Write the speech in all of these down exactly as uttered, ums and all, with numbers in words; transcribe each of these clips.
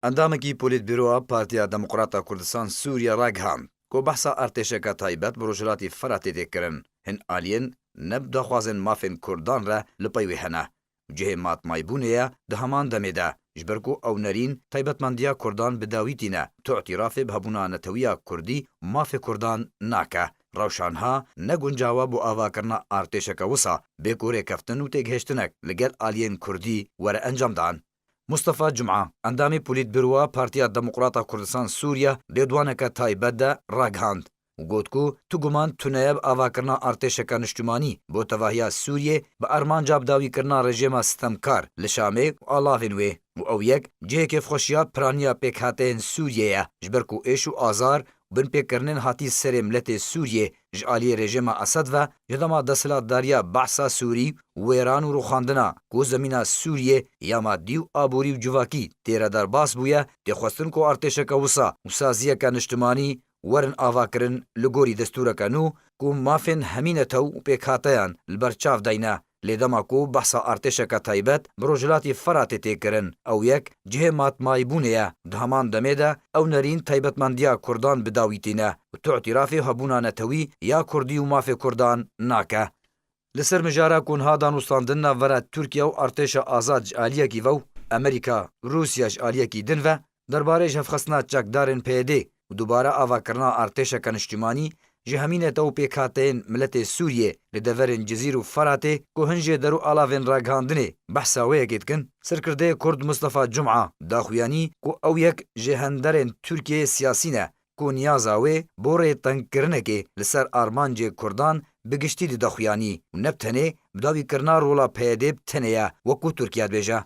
Endamekî Polîtbîroya Partiya Demokrata Kurdistan Sûriye ragihand ku behsa artêşeke taybet bi Rojhilatî Firatê tê kirin. Hin aliyên ne bi daxwazên mafên Kurdan re li pey wê hene. Cihê matmaybûnê ye di heman demê de, ji ber ku ew nerîn taybetmendiya Kurdan bi dawî tîne, tu îtirafê bi hebûna netewiya Kurdî û mafê Kurdan nake. Rewşa niha ne guncaw e bo avakirina artêşeke wisa bê ku rêkeftin û têgihiştinek li gel aliyên Kurdî were encamdan. Mustafa Cuma, endamê Polîtbîroya Partiya Demokrata Kurdistan Sûriye, di lêdwaneke taybet de ragihand û got ku tu guman tune ye bi avakirina artêşeke niştimanî bo tevahiya Sûriyê bi armanca bidawîkirina rejîma sitemkar li Şamê û alavên wê û ew yek cihê kêfxweşiya piraniya pêkhateyên Sûriyê ye, ji ber ku êş û azar û binpêkirinên hatî serê miletê Sûriyê ji aliyê rejîma Esed ve ji dema desthilatdariya Behsa Sûrî û wêran û rûxandina ku zemîna Sûriyê ya madî û aborî û civakî tê re derbas bûye, tê xwestin ku artêşeke wisa û saziyeke niştimanî werin avakirin li gorî destûreke nû ku mafên hemî netew û pêkhateyan li ber çav deyne. Lê dema ku behsa artêşeke taybet bi Rojhilatî Firatê tê kirin, ew yek cihê matmayîbûnê ye. Di heman demê de ew nerîn taybetmendiya Kurdan bi dawî tîne û tu îtirafê hebûna netewî ya Kurdî û mafê Kurdan nake. Li ser mijara ku niha danûstandin navbera Tirkiye û artêşa azad ji aliyekî ve û Amerîka, Rûsya ji aliyekî din ve, derbarê ji hevxistina çekdarên P Y D û dubare avakirina artêşeke niştimanî ji hemî netew û pêkhateyên miletê Sûriyê li deverên Cizîr û Feratê ku hin jê der û alavên ragihandinê behsa wê yekê dikin, serkirdeyê Kurd Mustafa Cuma daxuyanî ku ew yek ji henderên Tirkiyeyê siyasî ne ku niyaza wê bo rêtengkirinekê li ser armancê Kurdan bi giştî dide xuyanî û ne bi tenê bidawîkirina rola P Y D bi tenê ye, wekû Tirkiye dibêje.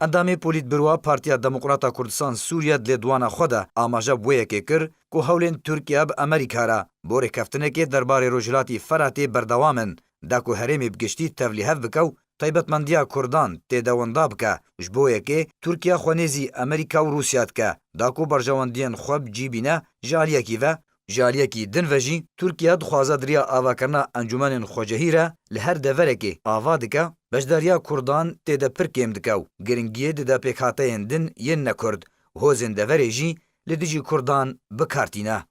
Endamê Polîtbîroya Partiya Demokrata Kurdistan Sûriye di lêdwana xwe de amaje bi wê yekê kir ku hewlên Tirkiye bi Amerîka re bo rêkeftinekê derbarê Rojhilatî Feratê berdewam in, da ku herêmê bi giştî tevlîhev bike û taybetmendiya Kurdan tê de winda bike. Ji bo yekê Tirkiye xwe nêzî Amerîka û Rûsya dike, da ku berjewendiyên xwe bi cî bîne ji aliyekî ve, ji aliyekî din ve jî Tirkiye dixwaze di riya avakirina encûmenên xwecihî re li her deverekê ava dike, beşdariya Kurdan tê de pir kêm dike û giringiyê dide pêkhateyên din yên ne Kurd û hozên deverê jî li dijî Kurdan bi kar tîne.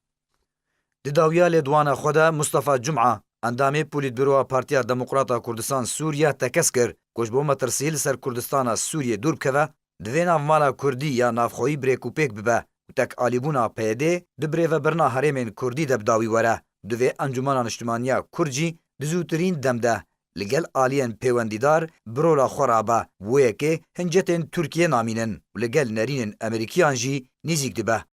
Di dawiya lêdwana xwe de Mustafa Cuma, endamê Polîtbîroya Partiya Demokrata Kurdistan Sûriye tekez kir ku ji bo metirsî li ser Kurdistana Sûriyê dûr bikeve, divê navmala Kurdî ya navxweyî bi rêk û pêk bibe û tekalîbûna P Y D di birêvebirina herêmên Kurdî de bi dawî were. Divê Encûmena Niştimaniya Kurd jî di zûtirîn dem de li gel aliyên pêwendîdar bi rola xwe rabe. Wê yekê hin cetên Tirkiyê namînin û li gel nerînên Amerîkiyan jî nêzîk dibe.